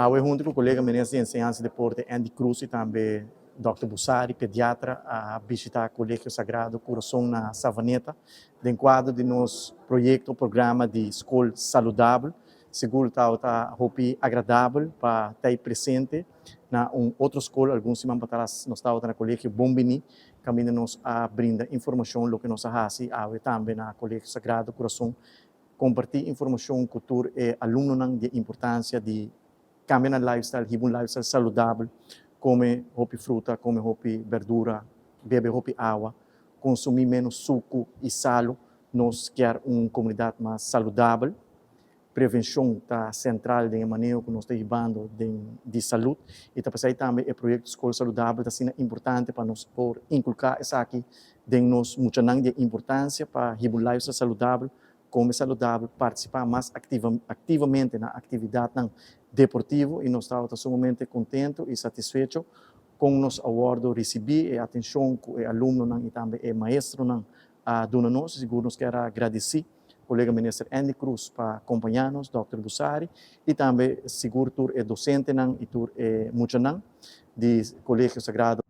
Awe hunto cu colega Minister di Enseñansa y Deporte Endy Croes y tambe Dòkter Busari, pediatra, a bishita Colegio Sagrado Curason na Savaneta den cuadro di nos proyecto programa di Scol Saludabel. Sigur tabata hopi agradabel pa ta presente na un otro scol. Algun siman patras nos tabata na Colegio Bon Bini, caminda nos a brinda informacion loke nos a haci. Awe tambe na Colegio Sagrado Curason, comparti informacion cu tur e alumnonan di importancia di cambia nan lifestyle, hiba un lifestyle saludabel, come hopi fruta, come hopi berdura, bebe hopi awa, consumi menos suco y salo. Nos kier un comunidad mas saludabel. Prevencion ta central den maneho cu nos ta hibando di salud y ta p'esey tambe e proyecto Scol Saludabel ta asina importante pa nos por inculca esaki den nos muchanan, di importancia pa hiba un lifestyle saludabel, come saludabel, participa mas activamente na actividad deportivo. Y nos ta sumamente contento y satisfecho cu nos a wordo ricibi y atencion cu e alumnonan y tambe e maestronan a duna nos. Sigur nos kier gradici colega Minister Endy Croes pa acompaña nos, Dr. Busari, y tambe sigur tur e docentenan y tur e muchanan di Colegio Sagrado.